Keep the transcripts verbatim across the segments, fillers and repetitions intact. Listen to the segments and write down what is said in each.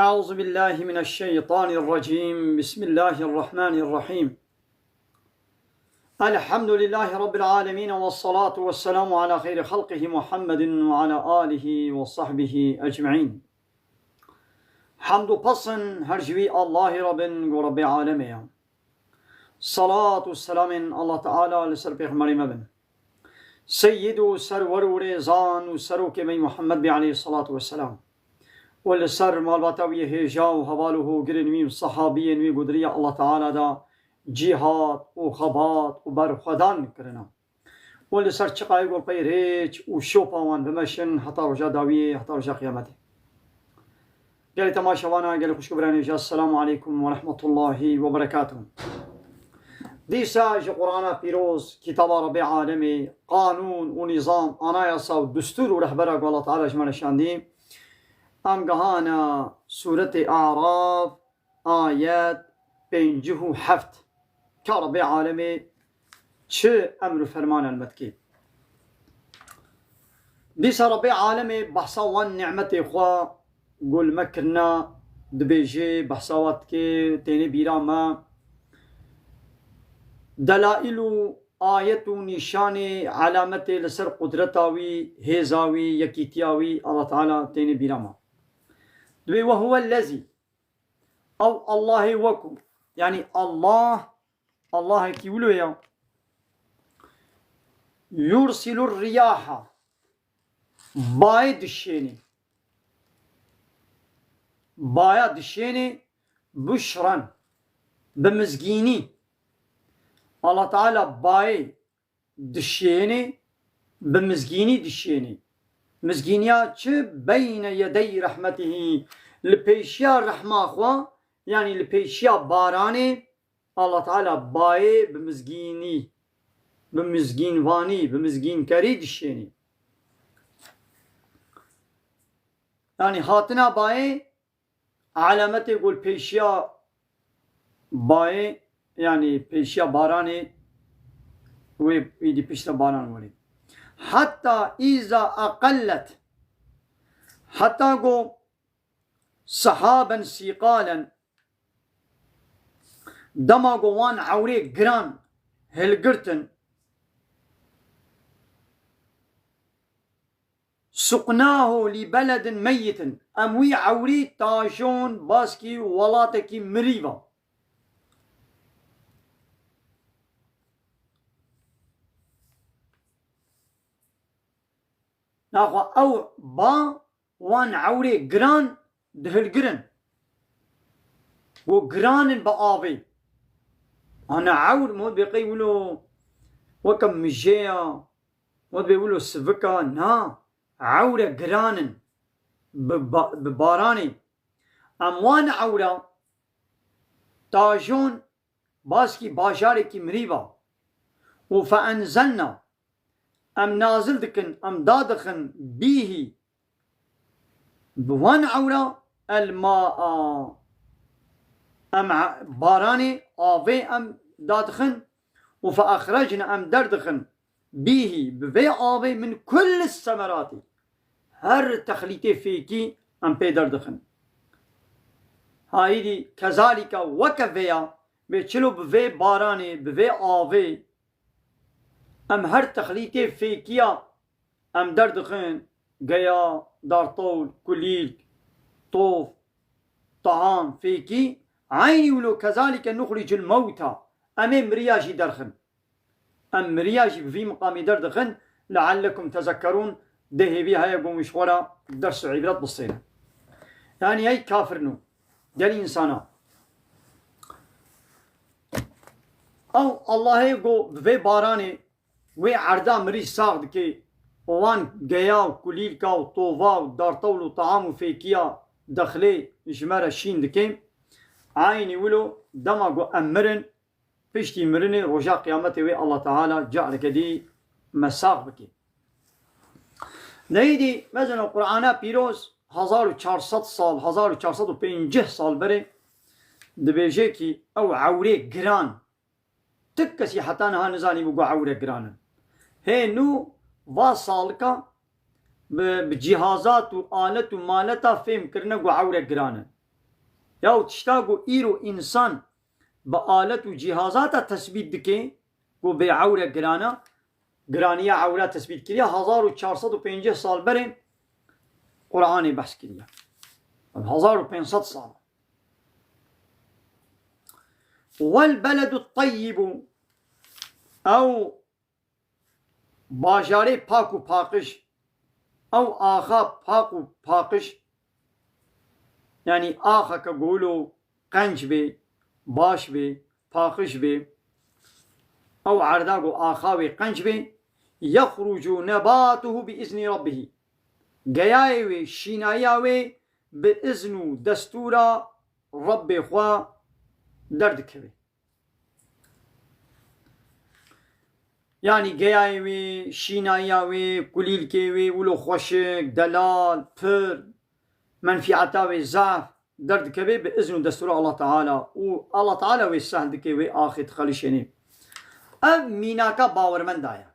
أعوذ بالله من الشيطان الرجيم. بسم الله الرحمن الرحيم. الحمد لله رب العالمين، والصلاة والسلام على خير خلقه محمد وعلى آله وصحبه أجمعين. Hamd û pesn her ji wî Allahê re bin, ku Rebbê alemê ye. Salat û selamên Allah Teala li ser Pêxemberê me bin. Seyyid û serwer û rêzan û serokê me Muhammed bê aleyhissalatu vesselam. Û li ser malbata wî hêja û heval û hogirên wî û sahabiyên wî ku di riya Allah Teala de cîhad û xebat û berxwedan kirine. Û li ser çiqayê ku pey rêç û şopa wan bimeşin heta roja dawiyê, heta roja qiyametê. Gelê temaşevana, gelê xwişk û biranê jî, Esselamu aleykum ve rahmetullahi ve berekatuh. Dîsa ji Qur'ana Pîroz, kitaba Rebbê alemê, qanûn û nîzam, anayasa û dustûr û rehbera ku Allah Teala ji me re şandî, em gehana Sûretê A'raf, ayet pêncî û heft. Ka Rebbê alemê çi emr û ferman el me dikê. Dîsa Rebbê alemê behsa wan nîmetê xwe ku li me kirina dibêje, behsa wa dike, têne bîra me. Delaîl û ayet û nîşanê, alametê li ser qudreta wî, hêza wî, yekîtiya wî, Allah Teala têne bîra me. Dibê, "Ve huwellezî", ew Allahê we ku, yanî Allah, Allahekî wilo ye. "Yursilur riyaha", bayê dişênê. Baya dişênê, "buşran", bi mizgînî. Allah Teala bayê dişênê, bi mizgînî dişênê. Mizgîniya çi? "Beyne yedey rehmetihî", li pêşiya rehma xwe, yanî li pêşiya baranê, Allah Teala bayê bi mizgînî, bi mizgînvanî, bi mizgînkerî dişênî. Yanî hatina bayê alametê ku li pêşiya bayê, yanî pêşiya baranê wê, îdî piştre baran werê. "Heta îza eqellet", heta ku "sehaben sîqalen", dema ku wan ewrê giran hilgirtin, "suqnahu li beledin meyyitin", em wî ewrî tajon baskî welatekî mirî ve. Naxwe ew ba wan ewrê giran dihilgirin. Ku giran in bi avê. Ana ewr, mot bê qey wilo weke mijê ya, mot bê wilo sivika, na. Ewre giran in bi ba-, bi baranê. Em wan ewra tajon baskî bajarekî mirî ba. Û fe enzelna, em nazil dikin, em dadixin, bîhî, bi wan ewra, el maa, em a-, baranê, avê em dadixin, û fe exrecna, em derdixin, bîhî, bi vê avê, min kulli semeratî, her texlîtê fêkî em pê derdixin. Hayîdî kezalîka weke vêya, bê çilo bi vê baranê, bi vê avê, em her texlîtê fêkiya em derdixin, geya, dartowl, kulîlk, tof, taam, fêkî, eynî wilo kezalîke nuxricul mewta, em ê miriya jî derxin. Em miriya jî bi vî miqamî derdixin, leallekum tezekkerûn, dê hêvî heye ku ji xwe re ders û îbret bistêne. Yanî hey kafirno, gel însana. Ew Allahê ku bi vê baranê wê erda mirî sax dike, û wan geya û kulîlka û tova û dartewl û taam û fêkiya dexlê ji me re şîn dike, eynî wilo dema ku em mirin, piştî mirinê roja qiyametê wê Allah Teala careke dî me sax bike. Neyîdî mezino Qur'ana pîroz hezar û çar sed sal, hezar û çar sed û pêncî sal berê dibêje kî ew ewrê giran, ti kesî heta niha nizanîbû ku ewre giran in. Hê nû va salika bi, bi cîhazat û alet û maleta fêm kirine ku ewre giran in. Ya û tişta ku îro însan bi alet û cîhazata tesbît dike, ku bê ewre girana, giraniya ewra tesbît kiriye, hezar û çar sed û pêncî sal berê Qur'anê behs kiriye. Hezar û pênc sed sal. Wel beledu teyyibu, ew bajarê pak û paqij, ew axa pak û paqij, yanî axeke golo qenc bê, baş bê, paqij bê, ew erda ku axa wê qenc bê, yexrucu nebatuhu bi izni rabbihî. Geyayê wê, şînayiya wê bi izn û destûra Rabbê xwe derdikeve. Yanî geyayê wê, şînayiya wê, kulîlkê wê, wilo xweşik, delal, pir, menfîeta wê zaf derdikeve bi izn û destûra Allah Teala û Allah Teala wê sehl dike, wê axê dixelişênê. Ev mînaka bawermenda ye.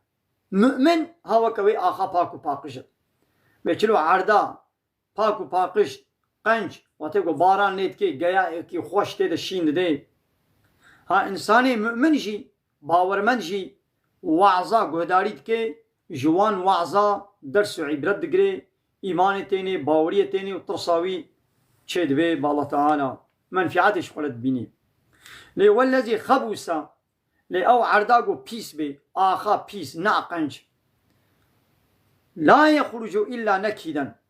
Mu'min ha weke wê axa pak û paqij e. Wê çilo erda pak û paqij, qenc, wextê ku baran lê dikê, geyayekî xweş tê de şîn didê. Ha, însanê mu'min jî, bawermend jî waza guhdarî dike, ji wan waza ders û îbret digire, îmanê tênê, baweriyê tênê û tirsa wî çêdibe bi Allah Teala. Menfîetê ji xwe re dibînî. Lê wellezî xebûsa, lê ew erda ku pîs bê, axa pîs, na qenc. La yexrucu illa nekîden.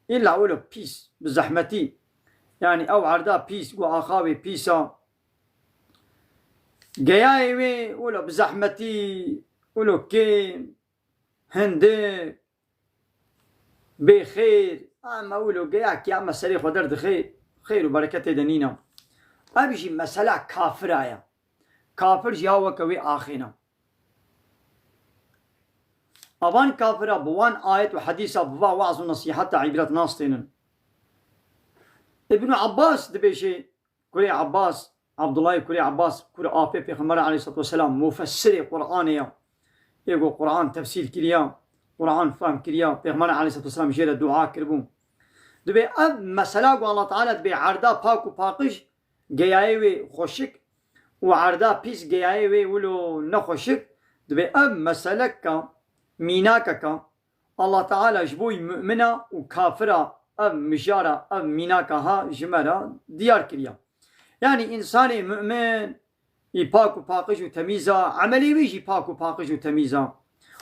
Îlla wilo pîs, bi zehmetî. Yanî ew erda pîs, ku axa wê pîs a. Geyayê wê wilo bi zehmetî, wilo kêm, hindik, bêxêr, ama wilo geyakî ama serê xwe derdixe, xêr û bereketê de nîne. Ev jî mesela kafira ye. Kafir jî ya weke wê axê ne. Avan kafira bi wan ayet û hedîsa, bi va waz û nesîheta îbret nastênin. Îbnû Abbas dibêje, kurê Abbas, Abdullahê kurê Abbas, kurê apê Pêxember aleyhissalatu vesselam, mufessirê Qur'anê ya. Ê ku Qur'an tefsîr kiriya, Qur'an fehm kiriya, Pêxember aleyhissalatu vesselam jê re dua kiribû. Dibê ev mesela ku Allah Teala dibê erda pak û paqij, geyayê wê xweşik û erda pîs, geyayê wê wilo nexweşik, dibê ev meseleka, mînakeka Allah Teala ji bo mu'mina û kafira ev mijara, ev mînaka ha ji me re diyar kiriya. Yanî însanê mu'min î pak û paqij û temîz a, emelê wê jî pak û paqij û temîz a.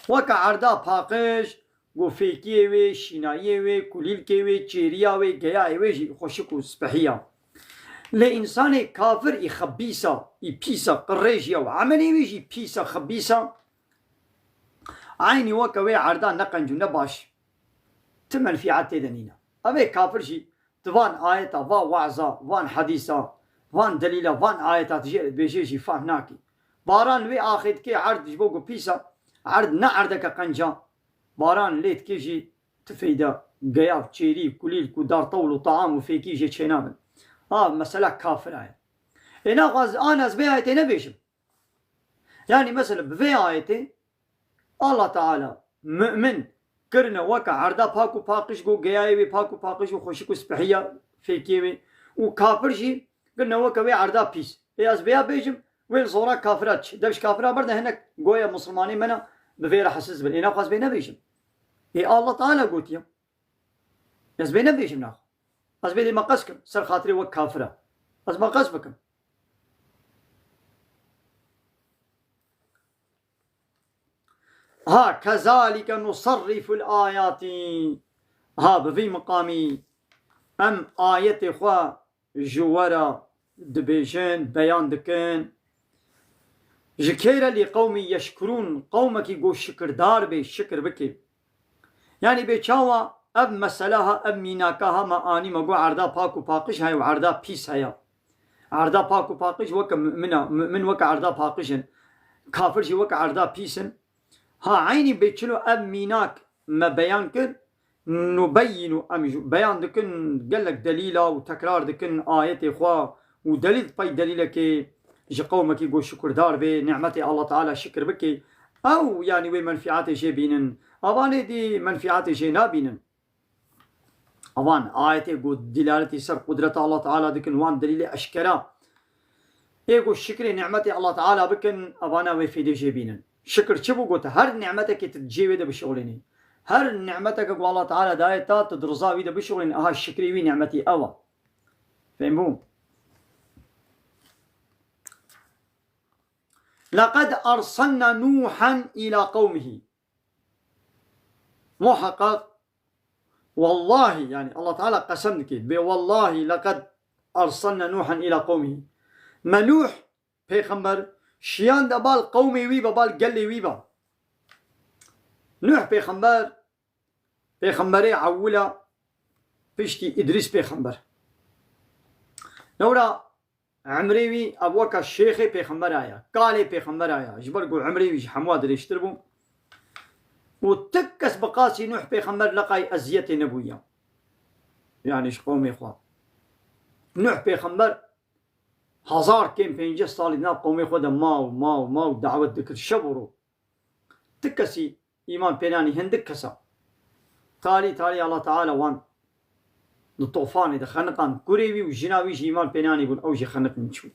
Weke erda paqij, ku fêkiyê wê, şînayiyê wê, kulîlkê wê, çêriya wê, geyayê wê jî xweşik û spehî ya. Lê însanê kafir î xebîs a, î pîs a, qirêj ya û emelê wê jî pîs a, xebîs a. Eynî weke wê erda ne qenc û ne baş. Ti menfîet tê de nîne. Ev ê kafir jî tu van ayeta, va waza, van hedîsa, van delîla, van ayeta tu jê re dibêjê jî fehm nakî. Baran wê axê dikê erd ji bo ku pîs a, erd ne erdeke qenc a. Baran lê dikê jî tu feyda geyav, çêrî, kulîlk û dartewl û taam û fêkî jê çênabin. Ha, mesela kafira ye. Ê naxwaz an ez vê ayetê nebêjim. Yanî mesela bi vê ayetê Allah Teala mu'min kirine weke erda pak û paqij, ku geyayê wê pak û paqij û xweşik û spehî ya fêkiyê wê, û kafir jî kirine weke wê erda pîs. Ê ez vêya bêjim, wê li zora kafira diçe. Dev ji kafira berde hinek goya misilmanê me ne bi vê re hesiz bin. Ê naxwaz vê nebêjim. Ê Allah Teala gotiye. Ez vê nebêjim naxwe. Ez vê dê meqes kim. Ser xatirê wek kafira. Ez meqes bikim. Ha, kezalike nusarriful ayati. Ha, bi vî miqamî em ayetê xwe ji we re dibêjin, beyan dikin. Ji kê re? Li qewmî yeşkurûn, qewmekî ku şikirdar bê, şikir bike. Yanî bê çawa ev mesela ha, ev mînaka ha me anî, me got erda pak û paqij heye û erda pîs heye. Erda pak û paqij weke mu'min a, mu'min weke erda paqij in. Kafir jî weke erda pîs in. Ha, eynî bê çilo ev mînak me beyan kir, nubeyînu, em jî beyan dikin, gelek delîla û tekrar dikin ayetê xwe û delîl pey delîlekê ji qewmekî ku şukurdar bê, nîmetê Allah Teala şikir bike, ew, yanî, wê menfîetê jê bînin. Avanê dî menfîetê jê nabînin. Evan ayetê ku dilaletî ser qudreta Allah Teala dikin, wan delîlê eşkera. Ê ku şikrê nimetê Allah Teala bikin, evana wê fêdê jê bînin. Şikir çi bû got? Her nimetekê tu cê wê de bişixulînî. Her nimeteke ku Allah Teala daye ta, tu di riza wî de bişixulînî, aha şikrê wî nimetî ew e. Fêm bû? لقد أرسلنا نوحا إلى قومه. Muhakkak, wallahî, yani Allah Teala qesem dike. Bê wallahî, لقد أرسلنا نوحا إلى قومه. Me Nuh pêxember şiyan de bal qewmê wî be, bal gelê wî be. Nuh pêxember, pêxemberê ewil e piştî Îdrîs pêxember. Lewra emrê wî ev weka şêxê pêxembera ye, kalê pêxembera ye. Ji ber ku emrê wî ji hemû dirêjtir bû. Û ti kes bi qasî Nuh pêxember leqay eziyetê nebûye. Yani ji qewmê xwe. Nuh pêxember hezar kêm pêncî salî di nav qewmê xwe de ma û ma û ma û dawet dikir şev û roj. Ti kesî îman pênanî, hindik kesa. Talî talî Allah Teala wan di tofanê de xeniqan, kurê wî û jina wî jî îman pênanî bûn, ew jî xeniqîn çû.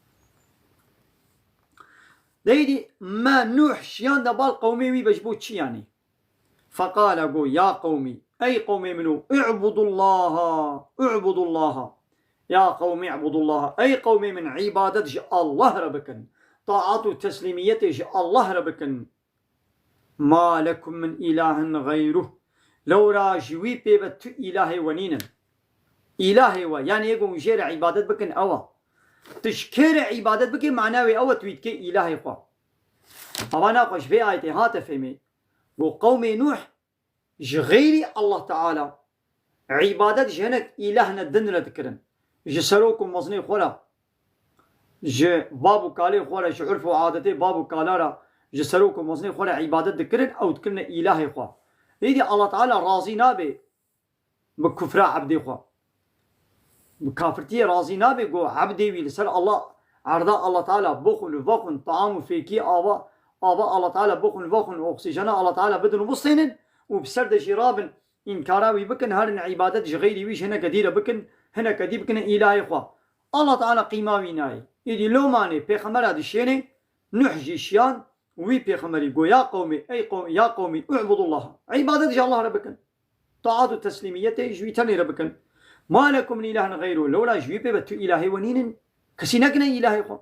Deydî me Nuh şiyan de bal qewmê wî be ji bo çi yanî? Feqale got, ya qewmî, ey qewmê min û, اعبدوا الله، اعبدوا الله. Ya qewmî, اعبدوا الله. Ey qewmê min, îbadet ji Allah re bikin. Taat û teslîmiyetê ji Allah re bikin. ما لكم من إله غيره. Lewra ji wî pê ve tu îlahê we nînin. Îlahê we, yani yê ku jê re îbadet bikin ew e. Tu ji kê re îbadet bikî, mana wê ew e tu wî dikê îlahê xwe. Hava naxwe ji vê ayetê hate fêmê. Got qewmê Nuh ji xeyrî Allah Teala îbadet ji hinek îlahne din re dikirin. Ji serok û mezinê xwe re, ji bab û kalê xwe re, ji urf û adetê bab û kala re, ji serok û mezinê xwe re îbadet dikirin, ew dikirine îlahê xwe. Êdî Allah Teala razî nabe bi kufra ebdê xwe. Bi kafirtiyê razî nabe, got ebdê wî li ser Allah, erda Allah Teala bixwin û vexwin, taam û fêkî ava, ava Allah Teala bixwin û vexwin, oksîjena Allah Teala bidin û bistênin û bi ser de jî rabin, înkara wî bikin, herin îbadet ji xeyrî wî ji hineke dî re bikin, hineke dî bikine îlahê xwe. Allah Teala qîma wî nayê. Êdî lomanê pêxembera dişênê, Nuh jî şiyan, wî pêxemberî got, ya qewmê, ey qewm-, ya qewmî, اعبدوا الله. Îbadet ji Allah re bikin. Taat û teslîmiyetê ji wî tenê re bikin. ما لكم من إله غيره. Lewra ji wî pê ve tu îlahê we nînin. Kesî nekine îlahê xwe.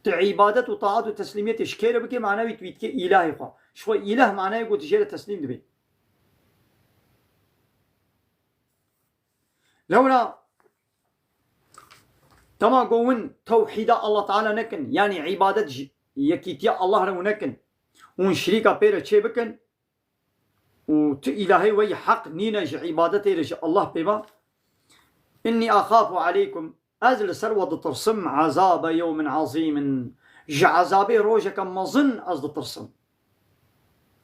Tu îbadet û taat û teslîmiyetê ji kê re bikê, mana wî tu wî dikê îlahê xwe. Ji xwe îlah manayê ku tu jê re teslîm dibî. Lewra dema ku hûn tewhîda Allah Teala nekin, yanî îbadet ji yekîtiya Allah re hûn nekin, hûn şirîka pê re çê bikin û tu îlahê we yî heq nîne ji îbadetê re ji Allah pê ve, إني أخاف عليكم. Ez li ser we ditirsim, عذاب يوم عظيم. Ji ezabê rojeke mezin ez ditirsim.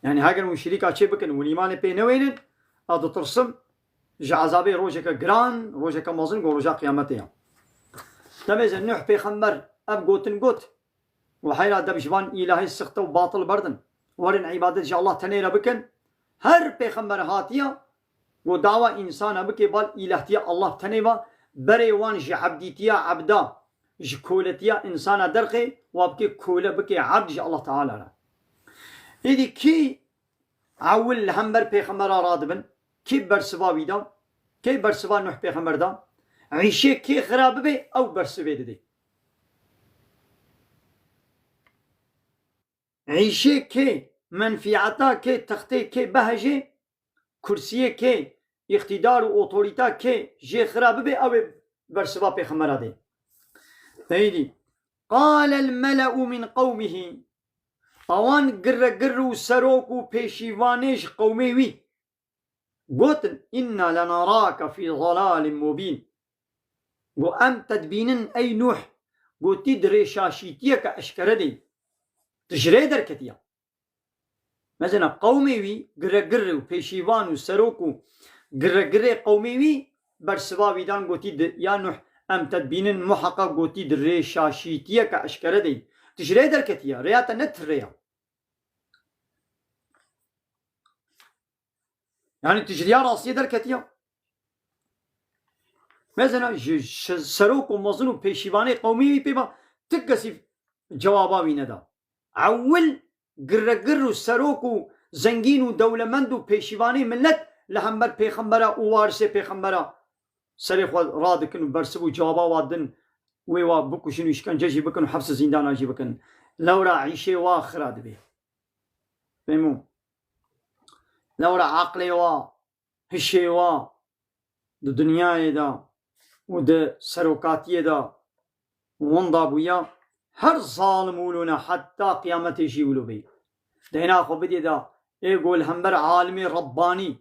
Yani heger hûn şirîka çê bikin, hûn îmanê pê newênin, ez ditirsim ji ezabê rojeke giran, rojeke mezin, ku roja qiyametê ye. Demê ze Nuh pêxember ev gotin got, û heyra dev ji van îlahê sixte û batil berdin. Werin îbadet ji Allah tenê re bikin. Her pêxember hatiye, got dawa însana bike bal îlahtiya Allah tenê ve, berê wan ji ebdîtiya ebda, ji koletiya însana derxê, wa bike kole, bike ebd ji Allah Teala re. Êdî kî ewil li hember pêxembera radibin, kî bersiva wî da, kê bersiva Nuh pêxember da, îşê kê xira bibe, ew bersivê didê. Îşê kê, menfîeta kê, textê kê behejê, kursiyê kê, îqtîdar û otorîta kê jê xira bibe, ew ê bersiva pêxembera dê. Peydî. قال الملأ من قومه. Awan girregir û serok û pêşîvanê ji qewmê wî gotin, إنا لنراك في ضلال مبين. Got, em te dibînin ey Nuh, got, tî di rêşaşîtiyeke eşkere de yî. Tu ji rê derketiye. Mesela qewmê wî, giregir û pêşîvan û serok û giregirê qewmê wî bersiva wî dan, gotî, di, ya Nuh, em te dibînin muheqeq, gotî, di rêşaşîtiyeke eşkere de yî. Tu ji rê derketiye, rêya te ne ti rê ya. Yani tu ji riya rastiyê derketiya. Mesela ji, ji serok û mezin û pêşîvanê qewmî wî pê ba, ti kesî cewaba wî neda. Ewil giregir û serok û zengîn û dewlemend û pêşîvanê millet li hember pêxembera û warisê pêxembera serê xwe radikin û bersiv û cewaba wa din wê wa bikujin û îşkence jî bikin û hepsi zîndana jî bikin. Lewra îşê wa xira dibe. Fehmû? Lewra aqlê wa, hişê wa di dinyayê de û di serokatiyê de winda bûya, her zalim wilo ne heta qiyametê jî wilo bê. Deyna xwe bidê de ê go li hember alimê Rebbanî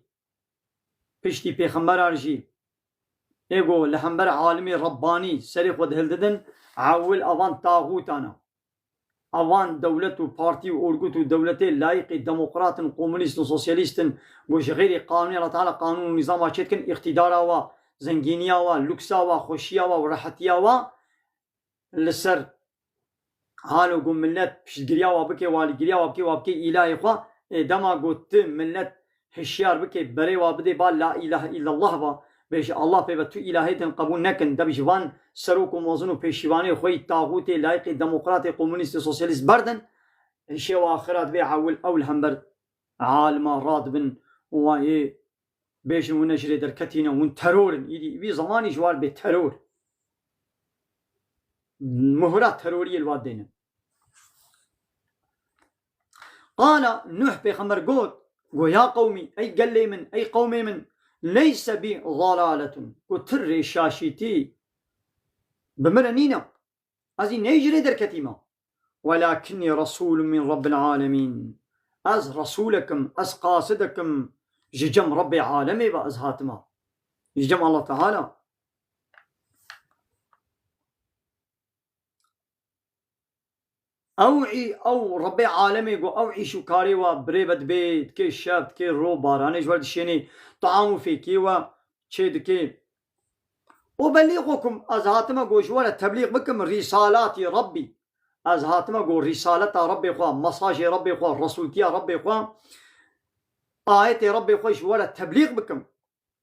piştî pêxemberar jî ê go li hember alimê Rebbanî serê xwe dihildidin, ewil avan taxûtan e. Avan dewlet û partî û orgut û dewletê layîqî demokrat in, komunîst in, sosyalîst in, ku ji xêrê qanûnê Allah Teala qanûn û nîzama çêdikin, îqtîdara wa, zengîniya wa, luksa wa, xweşiya wa û rehetiya wa li ser halo ku millet piştgiriya wa bike, walîgiriya wa bike, wa bike îlahê xwe, ê dema ku tu millet hişyar bike, berê wa bidê ba la ilahe illallah va, bêje Allah pê ve tu ilahê din qebûl nekin, deb ji van serok û mezin û pêşîvanê xwe yî taxûtê, layîqê demokratê, komunîstê, sosyalîst berdin, hişê wa axira dibê ewil ew li hember alima radibin û wa ê bêjin hûn ne ji rê derketî ne, hûn teror in. Îdî vî zemanî ji war bê teror. Muhra teroriyê li wa dênin. Qala Nuh pêxember got, go ya qewmî, ey gelê min, ey qewmê min, leyse bi zalaletun, go tu rêşaşîtî bi min re nîne. Ez î neyê ji rê derketîme. Welakinnî resûlun min Rabbil alemîn. Ez resûlek im, ez qasidek im ji cem Rebbê alemê ve ez hatime. Ji cem Allah Teala. Ew î, ew Rebbê alemê got, ew îş û karê wa birê ve dibê, dikê şev, dikê ro, baranê ji we dişênê, taam û fêkê we çê dikê. Ubelliğukum, ez hatime got ji we re teblîx bikim, rîsalatî Rabbî. Ez hatime got rîsaleta Rebbê xwe, mesajê Rebbê xwe, resûltiya Rebbê xwe, ayetê Rebbê xwe ji we re teblîx bikim.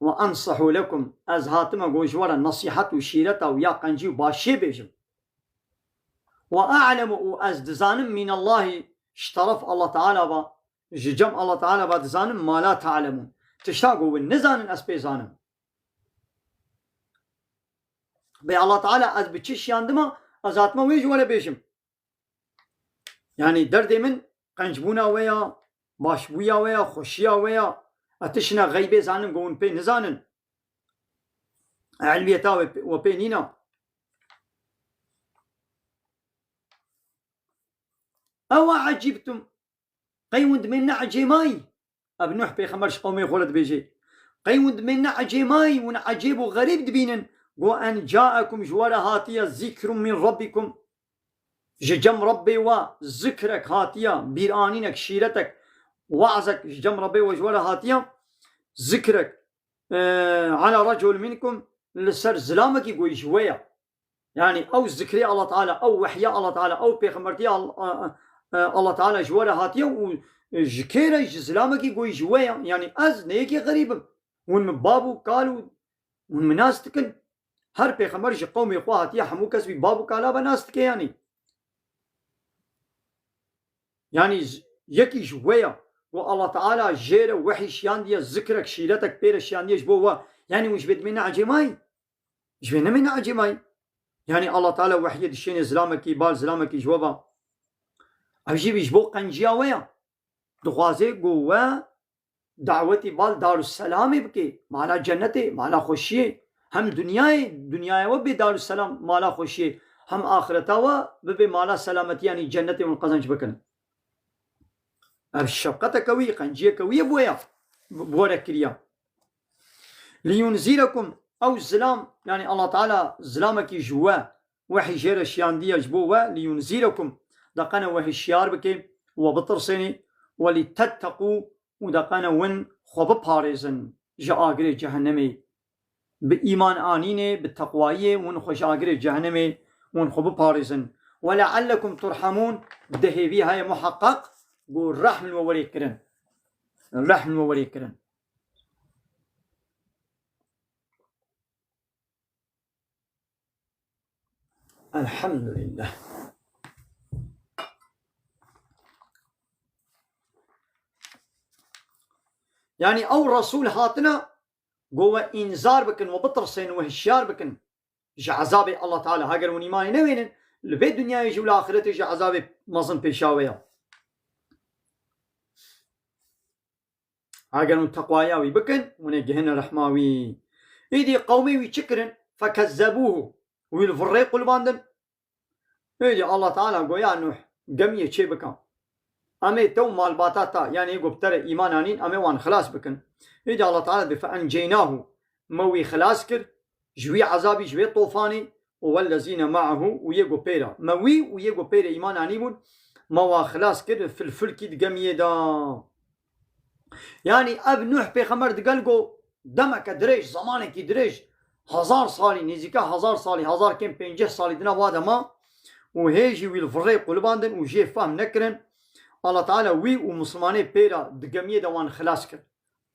Ve ensihu lekum, ez hatime got ji we re nesîhet û şîreta û ya qencî û başiyê bêjim. Ve a'lemu, û ez dizanim, mînellahî, ji teref Allah Teala ve, ji cem Allah Teala ve dizanim, ma la ta'lemun. Tişta ku hûn nizanin ez pê zanim. Bê Allah Teala ez bi çi şiyandime, ez hatime wê ji we re bêjim. Yani derdê min qencbûna we ya, başbûya we ya, xweşiya we ya. Ez tiştine xeybê zanim ku hûn pê nizanin. Elmiyeta we, we pê nîna. Ewa ecîbtum. Qey hûn dimên ne ecêmayî? Ev Nuh pêxember ji qewmê xwe re dibêje. Qey hûn dimên ne ecêmayî, hûn ecêb û xerîb dibînin? Go en caekum, ji we re hatiye, zikrun min Rabbikum. Ji cem Rebbê we zikrek hatiye, bîranînek, şîretek, wazek ji cem Rebbê we ji we re hatiye, zikrek, e, ala recul minkum, li ser zilamekî ku ji we ye. Yani ew zikrê Allah Teala, ew wehya Allah Teala, ew pêxembertiya Al-, a, a, Allah Teala ji we re hatiye û ji kê re, ji zilamekî ku ji we ye. Yani ez ne yekê xerîb im. Hûn min bab û kal û hûn min nas dikin. Her pêxember ji qewmê xwe hatiye, hemû kes wî bab û kala ve nas dike yani. Yani z-, yekî ji we ye ku Allah Teala jê re wehî şiyandiye, zikrek, şîretek pê re şiyandiye ji bo we. Yani hûn ji vê dimê ne ecêmayî? Ji vê nemê ne ecêmayî? Yani Allah Teala wehyê dişêne zilamekî, bal zilamekî ji we ve. Ev jî ji bo qenciya we ye. Dixwaze ku we dawetî bal Darusselamê bike, mala cennetê, mala xweşiyê. Hem dinyayê, dinyaya we bê Darusselam, mala xweşiyê, hem axireta we bibe mala selametî, yanî cennetê hûn qezenc bikin. Ev şefqeteke wî, qenciyeke wî ye bo ya, bo re kiriya. Liyunzîrekum, ew zilam, yanî Allah Teala zilamekî ji we, wehî jê re şiyandiye ji bo we, liyunzîrekum, deqene we hişyar bike, we bitirsênê, we lîtetteqû, û deqene win xwe biparêzin ji agirê cehennemê. Bi îman anînê, bi teqwayiyê win xwe ji agirê cehennemê win xwe biparêzin. Ve leallekum turhemûn, di hêvî heye muheqeq ku rehm li we werê kirin. Rehm li we werê kirin. Elhamdülillah. Yani ew Resul hatine, go we înzar bikin, we bitirsên, we hişyar bikin ji ezabê Allah Teala. Heger hûn îmanê newênin, li vê dinyayê jî û li axiretê jî ezabê mezin pêşa we ya. Heger hûn teqwaya wî bikin, hûn ê gihine rehma wî. Îdî qewmê wî çi kirin? Fekezzebûhu. Wî li virrê qulbandin. Êdî Allah Teala goya Nuh, gemiyê çê bike. Em ê te û malbata te, yanî ê ku bi te re îman anîn, em ê wan xilas bikin. Êdî Allah Teala dibê, "Fe'enceynahu." Me wî xilas kir, ji wî ezabî, ji wê tofanê, û wellezîne ma'ahu, û yê ku pê re. Me wî û yê ku pê re îman anîbûn, me wa xilas kir, fil fulkî di gemiyê de. Yanî ev Nuh pêxember digel ku demeke dirêj, zemanekî dirêj, hezar salî, nêzîka hezar salî, hezar kêm pêncî salî dina wa de ma û hê jî wî li virrê qulibandin û jê fehm nekirin. Allah Teala wî û misilmanê pê re di gemiyê de wan xilas kir.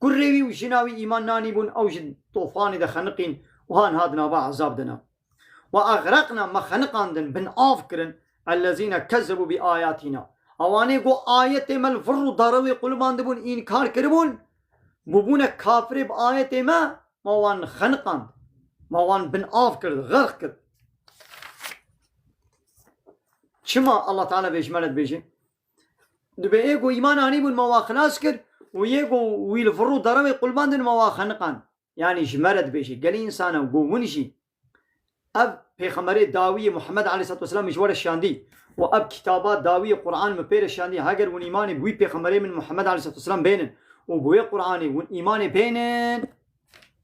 Kurê wî û jina wî îman nanîbûn, ew ji tofanê de xeniqîn û han hat nava ezab de ne. Ve egraqna, me xeniqandin, bin av kirin, ellezîne kezzebû bi ayatîna. Ewanê ku ayetê me li vir û darewê qulibandibûn, înkar kiribûn, bûbûne kafirê bi ayetê me, me wan xeniqand, me wan bin av kir, xerq kir. Çima Allah Teala vê ji me re dibêje? Dibê ê ku îman anîbûn me wa xilas kir û yê ku wî li vir û darewê qulbandin me wa xeniqand. Yanî ji me re dibêje, gelî însana ku hûn jî ev pêxemberê dawiyê Muhammed aleyhisselatu vesselam ji we re şandî û ev kitaba dawiyê Qur'an min pê re şandî, heger hûn îmanê bi wî pêxemberê min Muhammed aleyhisselatu vesselam bênin û bi wê Qur'anê hûn îmanê bênin,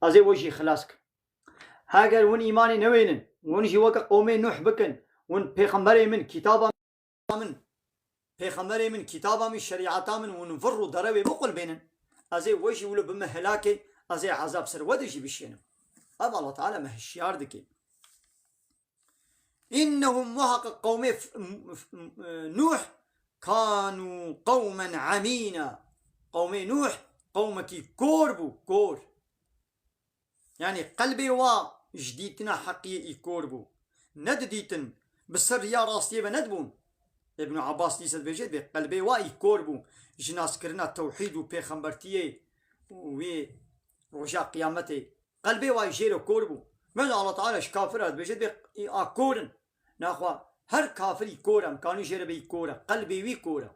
ez ê we jî xilas kim. Heger hûn îmanê newênin, hûn jî weke qewmê Nuh bikin, hûn pêxemberê min, kitaba min, pêxemberê min, kitaba min, şerîeta min, hûn vir û derewê biqulbênin, ez ê we jî wilo bime helakê, ez ê ezab ser we de jî bişênim. Ev Allah Teala me hişyar dike. Innehum, muhaqiq qewmê f-, f-, Nuh, kanu qewmen amîna. Qewmê Nuh qewmekî kor bû, kor. Yanî qelbê wa ji dîtina heqiyê î kor bû. Nedidîtin, bi ser riya rastiyê ve nedibûn. Ibn Abbas dîse dibêje, dibê qelbê wa î kor bû ji naskirina tewhîd û pêxembertiyê û wê roja qiyametê. Qelbê wa jê re kor bû. Meza Allah Teala ji kafir re dibêje, dibê î a kor in. Naxwe her kafirî kor e, em kanî jê re bê î kor e. Qelbê wî kor e.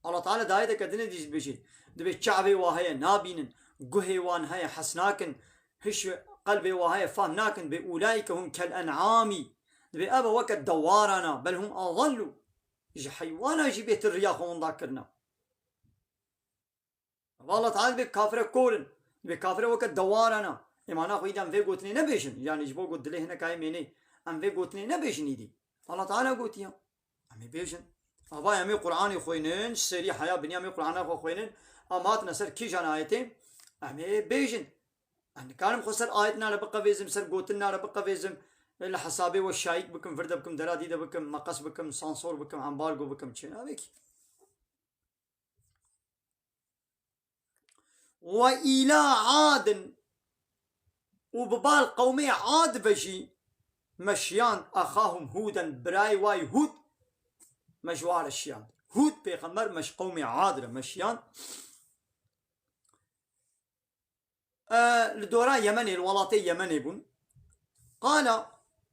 Allah Teala di ayeteke dinê dî jî dibêje, dibê çavê wa heye nabînin, guhê wan heye hes nakin, hiş qelbê wa heye fam nakin, dibê ulaîke hum kel en'amî. Dibê ev weke dewarana, bel hum adallu. Ji heywana jî bêtir riya xwe winda kirina. Ev Allah Teala dibê kafire kor in. Dibê kafire weke dewarana. Ê mana xwe îdî em vê gotinê nebêjin. Yanî ji bo ku dilê hinekayê mênê. Em vê gotinê nebêjin îdî. Allah Teala gotiye. Em ê bêjin. Ava em ê Qur'anê xwênin, serî heya binî em ê Qur'ana xwe xwênin. Em hatine ser kîjan ayetê? Em ê bêjin. Ez nikarim xwe ser ayetna re biqevêzim, ser gotinna re biqevêzim. Li hesabê we şayîk bikim, vir de bikim, dera dî de bikim, meqes bikim, sansor bikim, embargo bikim, çênavekî. Ve îla Adin, û bi bal qewmê Ad ve jî me şiyand, axahum Hûden, birayê wa yî Hûd me ji wa re şiyand. Hûd pêxember me ji qewmê Ad re me şiyand. E, li dora Yemenê, li welatê Yemenê bûn. Qala,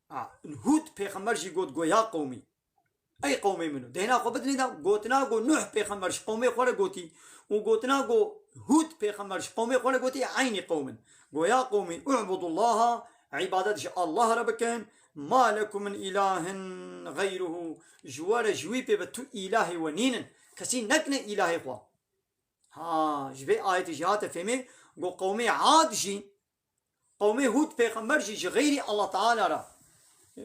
ha, Hûd pêxember jî got, go ya qewmî. Ey qewmê min, dêhna xwe bidinê de, gotina go Nuh pêxember ji qewmê xwe re gotî û gotina go Hûd pêxember ji qewmê xwe re gotî, eynî qewm in. Go ya qewmî, u'budullaha, îbadet ji Allah re bikin, ma lekum min ilahin geyruhu, ji we re ji wî pê ve tu îlahê we nînin. Kesî nekine îlahê xwe. Ha, ji vê ayetê jî hate fêmê, go qewmê Ad jî, qewmê Hûd pêxember jî ji xeyrî Allah Teala re,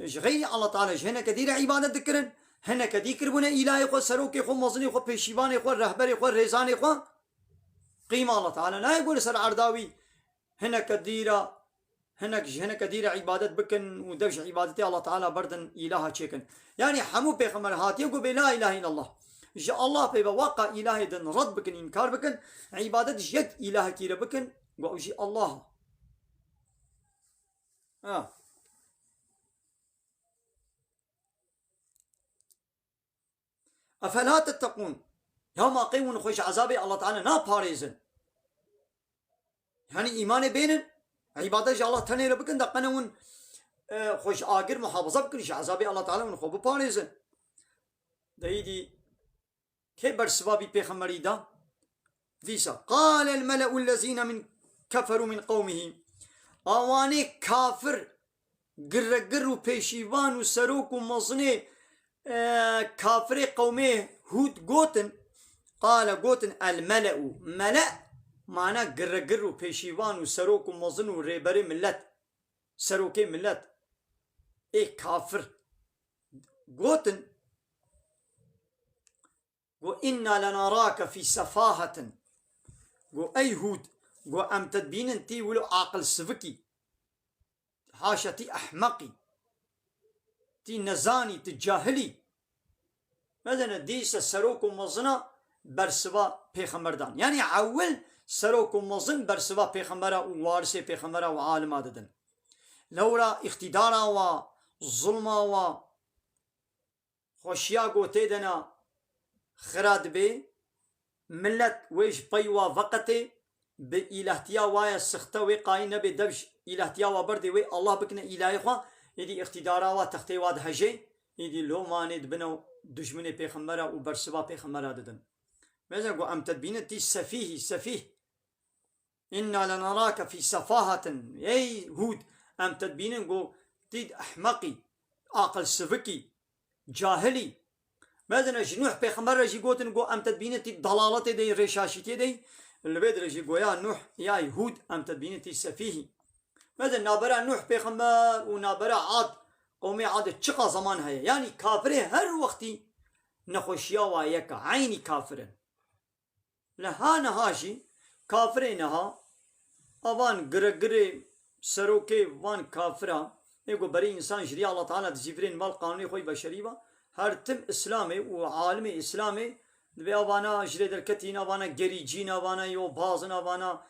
ji xeyrî Allah Teala ji hineke dî re îbadet dikirin, hineke dî kiribûne îlahê xwe, serokê xwe, mezinê xwe, pêşîvanê xwe, rehberê xwe, rêzanê xwe. Qîma Allah Teala nayê ku li ser erda wî hineke dî re, hinek ji hineke dî re îbadet bikin û dev ji îbadetê Allah Teala berdin, îlaha çêkin. Yanî hemû pêxember hatiye ku bê la ilahe illallah. Ji Allah pê ve waka îlahê din red bikin, înkar bikin, îbadet ji yek îlahekî re bikin, ku ew jî Allah. Ha. Efela tettekûn. Ya ma qey hûn xwe ji ezabê Allah Teala naparêzin? Yanî îmanê bênin, îbadet ji Allah tenê re bikin, de qene hûn, e, xwe ji agir muhafaza bikin, ji ezabê Allah Teala hûn xwe biparêzin. De îdî kê bersiva vî pêxemberî da? Dîsa, قال الملأ الذين من كفروا من قومه. Awanê kafir, giregir û pêşîvan û serok û mezinê, e, kafirê qewmê Hûd gotin, qale gotin el mele'u. Mele' mana giregir û pêşîvan û serok û mezin û rêberê millet, serokê millet. Ê kafir gotin, Go, "Inna lenarake fî sefahetin." Go, "Ey Hûd," go, "em te dibînin tî wilo aqil sivikî. Haşa tî ehmeqî. Tî nezanî, ti cahilî." Mezene dîse serok û mezina bersiva pêxember dan. Yanî ewil serok û mezin bersiva pêxembera û warisê pêxembera û alima didin. Lewra îqtîdara wa, zulma wa, xweşiya ku tê de ne xira dibe, milet wê ji pey wa veqetê, bi îlahtiya wa ye sixte wê qayîl nebe dev ji îlahtiya wa berdê wê Allah bikine îlahê xwe, êdî îqtîdara wa textê wa dihejê, êdî lomanê dibine dijminê pêxembera û bersiva pêxembera didin. Mezin ku em te dibînin tî sefîhî, sefîh. "Inna lenarake fî sefahetin." Ey Hûd, em te dibînin ku tî ehmeqî, aqil sivikî, cahilî. Mezine ji Nuh pêxember re jî gotin ku em te dibînin tî dalaletê de yî, rêşaşîtiyê de yî. Li vê dire jî goya Nuh ya Hûd em te dibînin tî sefîhî. Mezin nabera Nuh pêxember û nabera Ad, qewmê Adê çiqa zeman heye. Yanî kafirê her wextî nexweşiya wa yek e. Eynî kafir in. Li ha niha jî kafirê niha, a van giregirê serokê van kafira, ê ku berî însan ji riya Allah Teala dizîvirên mal qanûnê xwe yî beşerî ve, her tim Îslamê û alimê Îslamê dibê a vana ji rê derketîn, a vana gerîcîn, a vana yobaz in, a vana,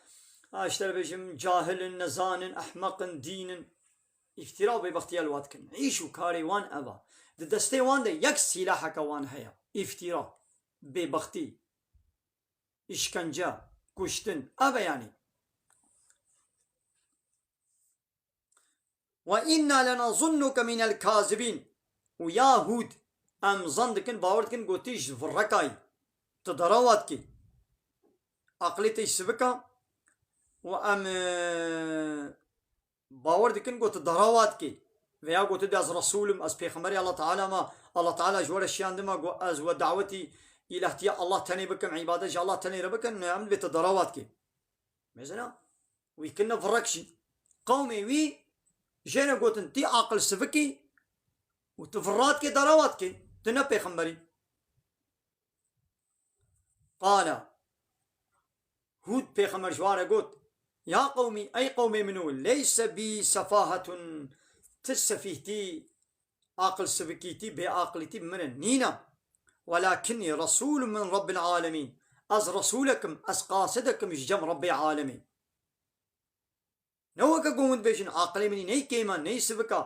a, ji te re bêjim, cahil in, nezan in, ehmeq in, dîn in. Îftira û bêbextiya li wa dikin. Îş û karê wan ev e. Di destê wan de yek sîlaheke wan heye. Îftira, bêbextî. Îşkence, kuştin, ev e yanî. "Ve inna lenazunnuke minel kazibîn." Û ya Hûd, em zan dikin, bawer dikin, ku tî ji virrekayî. Tu derawa dikî. Aqilê te sivik e. Û em, e, bawer dikin ku tu derawa dikî. Veya ku tu dê ez Resûl im, ez pêxemberê Allah Teala me, Allah Teala ji we re şiyandime ku ez we dawetî îlahtiya Allah tenê bikim, îbadet ji Allah tenê re bikin, em dibê tu derawa dikî. Mezina, wî kirine virek jî. Qewmê wî jê re gotin, tî aqil sivikî û tu vira dikê, derawa dikê. Tu ne pêxemberî. Qala. Hûd pêxember ji wan re got, "Ya qewmî, ey qewmê min û, leyse bî sefahetun, ti sefîhtî, aqil sivikîtî, bêaqilîtî bi min re nîne. Welakinnî resûlun min Rabbil alemîn. Ez resûlek im, ez qasidek im ji cem Rebbê alemî." Ne weke ku hûn dibêjin, aqilê min î ney kêm e, ney sivik e.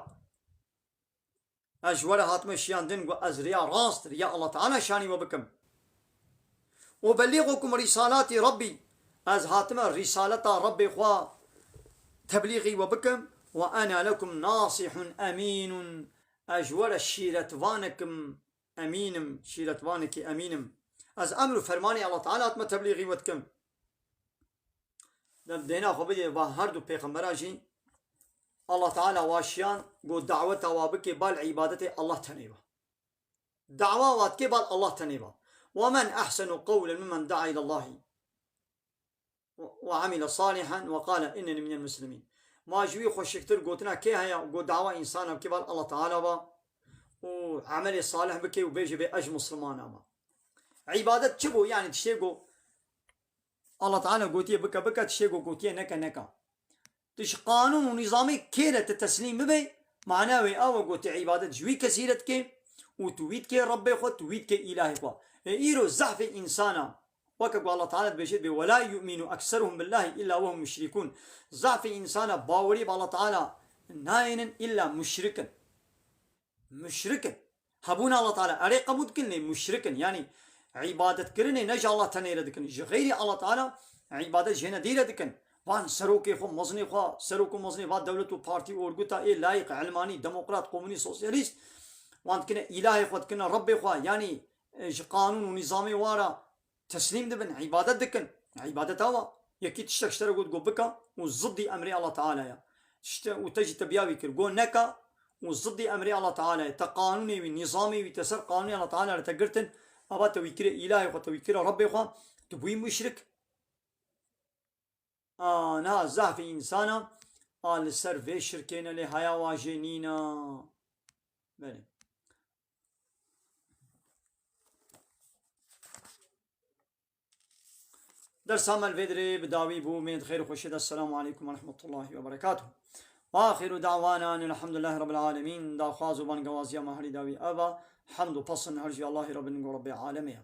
Ez ji we re hatime şiyandin ku ez riya rast, riya Allah Teala şanî we bikim. "Ubelîgukum rîsalatî Rabbî." Ez hatime rîsaleta Rebbê xwe teblîxî we bikim. "Ve ene lekum nasihun emînun." Ez ji we re şîretvanek im, emîn im, şîretvanekî emîn im. Ez emr û fermanê Allah Teala hatime teblîxî we dikim. Dem dêna xwe bidê va her du pêxembera jî Allah Teala wa şiyan, got daweta wa bikê bal îbadetê Allah tenê be. Dawa wa dikê bal Allah tenê be. "Ve men ehsenu qewlen mimmen da'a ilallahi ve amile salihan ve qale inneni minel muslimin." Ma ji wî xweşiktir gotina kê heye, got dawa însana bikê bal Allah Teala be û emelê salih bikê û bêje bê ez ji muslimana me. Îbadet çi bû? Yanî tiştê got Allah Teala gotiye bike, bike, tiştê ku gotiye neke, neke. Tu ji qanûn û nîzamê kê re tu teslîm bibe, mana wê ew e ku tu îbadet ji wî kesî re dikê û tu wî dikê Rebbê xwe, tu wî dikê îlahê xwe. Ê îro zehfê însana, weke ku Allah Teala dibêje, dibê, "Ve la yu'minu ekseruhum billahi illa ve hum muşrikûn." Zehfê însana bawerî bi Allah Teala nayênin, îlla muşrik in. Muşrik in. Hebûna Allah Teala erê qebûl dikin, lê muşrik in. Yanî îbadetkirinê ne ji Allah tenê re dikin. Ji xeyrî Allah Teala îbadet ji hêne dî re dikin. Van serokê xwe, mezinê xwe, serok û mezinê va dewlet û partî û orguta ê layîq, elmanî, demokrat, komunîst, sosyalîst, wan dikine îlahê xwe, dikine Rebbê xwe. Yanî, e, ji qanûn û nîzamê wan re teslîm dibin, îbadet dikin. Îbadeta wa. Yekî tiştek ji te re got, got bike û ziddî emrê Allah Teala ye. Tişte û te jî tebiya wî kir, got neke û ziddî emrê Allah Teala ye. Te qanûnê wî, nîzamê wî te ser qanûnê Allah Teala re te girtin. Ava te wî kire îlahê xwe, te wî kire Rebbê xwe. Tu bûyî muşrik. A, niha zehfê însana a li ser vê şirkê ne, lê heya wa jê nîna. Belê. Dersa me li vê dirê bi dawî bû. Mêd xêr û xweşê de. Esselamu aleykum ve rahmetullahi ve berekatuh. Ve axiru da'wana elhamdülillahi rabbil alemin. Daxwaz û bangewaziya me herî dawî ev e. Hemd û pesn her jî Allahî Rabbin ku Rabbê alemê ye.